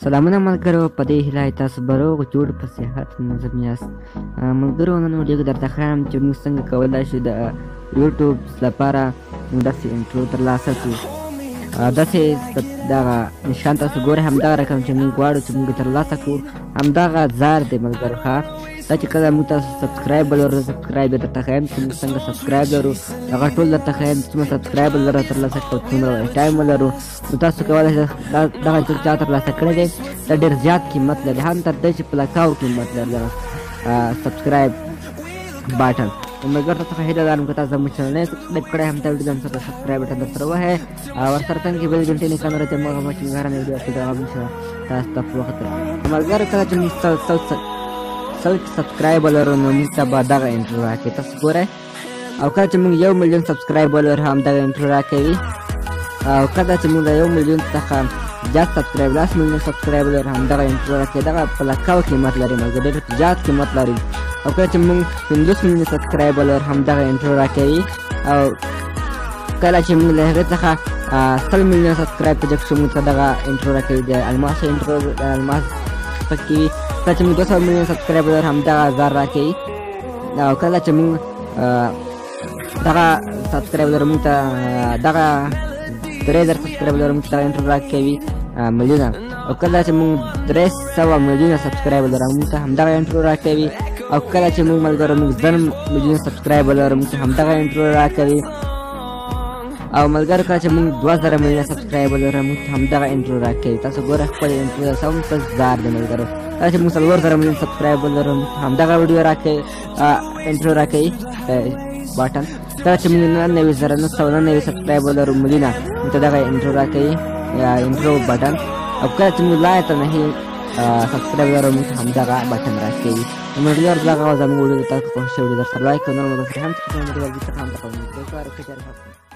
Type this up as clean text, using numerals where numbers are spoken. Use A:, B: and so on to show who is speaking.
A: سلامونه ملګرو، په دې هیله تاسو به روغ جوړ په صحت منظم یاست. ملګرو، نن ویډیو کې درته ښایم چې موږ څنګه کولی شو د یوټیوب لپاره موږ داسې intro ترلاسه کړو. داسې دغه نشان تاسو ګورئ، همدغه رقم چې موږ غواړو چې موږ ترلاسه کړو همدغه زار دی ملګرو. ښه، دا چې کله موږ تاسو subscribe ولرو، subscribe یې درته ښایم چې موږ څنګه subscribe لرو، هغه ټول درته ښایم چې څومره subscribe ولرو ترلاسه کړو، څومره time ولرو. نو تاسو کولی شئ دغه چې چا ترلاسه کړی دی دا ډېر زیات قیمت لري، هم تر دې چې په لکاو قیمت لري دغه subscribe button. نو ملګرو تاسو څخه هیله لرم که تاسو زموږ channel نه subscribe کړی هم دا ویډیو هم سره subscribe button در سره وهئ او ورسره څنګ کې bell ګنټې نښان راته مغه مو چې موږ هره نوې ویډیو اپلوډ هغه موږ سره تاسو ته په وخت. ملګرو، کله چې موږ سل subscribe ولرو نو موږ ته به دغه intro راکوي، تاسو ګورئ. او کله چې موږ 1 میلیون subscribe ولرو هم دغه intro راکوي. او کله چې موږ د 1 میلیون څخه زیات subscribe، 10 میلیون subscribe ولرو هم دغه intro راکوي. دغه په لکاو قیمت لري ملګرو، ډېر زیات قیمت لري. او کله چې موږ 50 میلیون subscribe ولرو هم دغه intro راکوي. او کله چې موږ له هغې څخه 100 میلیون subscribe ته جګ شو موږ ته دغه intro راکوي، د الماس intro، د الماس پکې وي. کله چې موږ 200 میلیون subscribe ولرو هم دغه زر راکوي. او کله چې موږ دغه subscribe ولرو موږ ته دغه 3000 subscribe ولرو موږ ته دغه intro راکوي میلیونه. او کله چې موږ 300 میلیونه subscribe ولرو موږ ته همدغه intro راکوي. او کله چې موږ ملګرو موږ 1000 میلیون subscribe ولرو موږ ته همدغه intro راکوي. او ملګرو کله چې موږ 2000 میلیونه subscribe ولرو موږ ته همدغه intro راکوي. تاسو ګورئ خپل intro سم په زار دی ملګرو. کله چې موږ 4000 میلیون subscribe ولرو موږ ته همدغه ویډیو راکوي، intro راکوي button. کله چې موږ 99999 subscribe ولرو میلیونه موږ ته دغه intro راکوي، intro button. او کله چې موږ لا ته نه subscribe ولرو موږ ته همدغه button راکوي. نو ملګرو، دغه زموږ ویډیو تاسو خوښ شوې درسره like او نور مو درسره هم چې کوم ویډیو څخه هم تاسو